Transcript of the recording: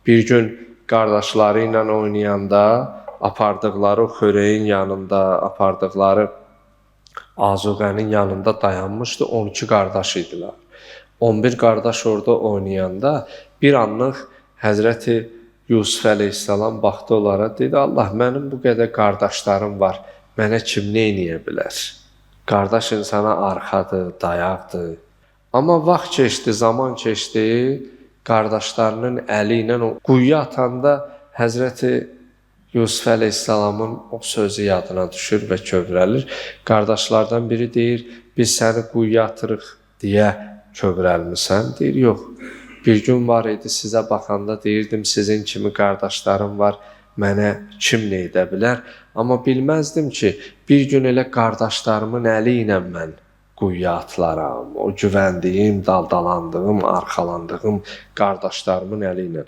Bir gün qardaşları ilə oynayanda apardıqları o xörəyin yanında, apardıqları azuqənin yanında dayanmışdı. 12 qardaş idilər. 11 qardaş orada oynayanda bir anlıq Həzrəti Yusuf əleyhissalam baxdı onlara, dedi: Allah, mənim bu qədər qardaşlarım var, mənə kim nə eləyə bilər? Qardaş insana arxadır, dayaqdır. Amma vaxt keçdi, zaman keçdi, qardaşlarının əli ilə o quyuya atanda Həzrəti Yusuf əleyhissalamın o sözü yadına düşür və kövrəlir. Qardaşlardan biri deyir: biz səni quyuya atırıq deyə kövrəlmisən? Deyir: yox. Bir gün var idi, sizə baxanda deyirdim, sizin kimi qardaşlarım var, mənə kim nə edə bilər? Amma bilməzdim ki, bir gün elə qardaşlarımın əli ilə mən quyuya atılaram. O güvəndiyim, daldalandığım, arxalandığım qardaşlarımın əli ilə.